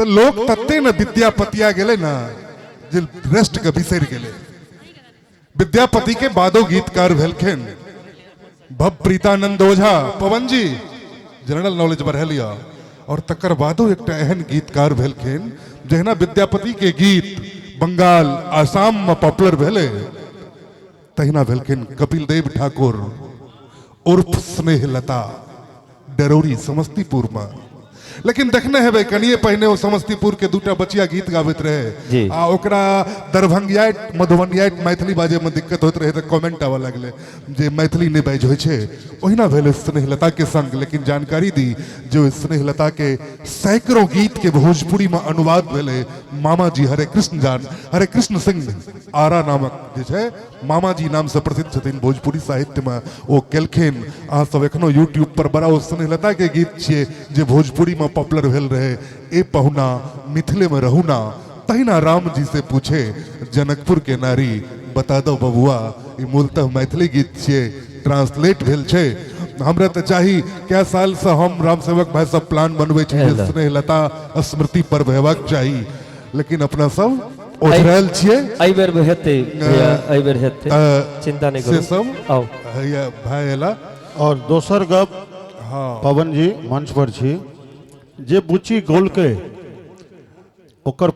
तऽ लोक तते ने विद्यापतिया गेलै ने जे रेस्ट के बिसरि गेलै। विद्यापति के बादो गीतकार भेलखिन भव प्रीतानंद ओझा। पवन जी जनरल नॉलेज बढ़ा लिया। और तकर बादो एकटा एहन गीतकार भेलखिन, जहिना विद्यापति के गीत बंगाल आसाम में पॉपुलर भेलै, तहिना भेलखिन कपिल देव ठाकुर उर्फ स्नेहलता, डरोरी समस्तीपुर में। लेकिन देखने हेबै कनिए पहिने ओ समस्तीपुर के दूटा बचिया गीत गाबैत रहे आ ओकरा दरभंगियाइत मधुबनियाइत मैथिली बाजे में दिक्कत होइत रहे, तऽ कमेंट आबऽ लगलै जे मैथिली नहि बाजि होइ छै। ओहिना भेलै स्नेहलता के संग। लेकिन जानकारी दी जे ओहि स्नेहलता के सैकड़ों गीत के भोजपुरी में अनुवाद भेलै। मामा जी हरे कृष्ण जान, हरे कृष्ण सिंह आरा नामक जे छै, मामा जी नाम से प्रसिद्ध छथिन भोजपुरी साहित्य में, ओ केलखिन। अहाँ सब एखनो यूट्यूब पर बड़ा ओ स्नेहलता के गीत छियै जे भोजपुरी में पॉपुलर भेल रहे, ए पहुना मिथिले में रहू ना। तहिना राम जी से पूछे जनकपुर के नारी, बता दो बबुआ, ई मूलतः मैथिली गीत छियै, ट्रांसलेट भेल छै। हमरा तऽ चाही, कए साल से हम रामसेवक भाई सब प्लान बनबै छी जे स्नेहलता स्मृति पर्व हेबाक चाही, लेकिन अपना सब ओझरायल छियै। एहि बेर हेतै भैया, एहि बेर हेतै, चिंता नहि से करू। सब आउ। हैया भाई एला। और दोसर गप, पवन जी मंच पर छी, जे बुच्ची गौलकै ओकर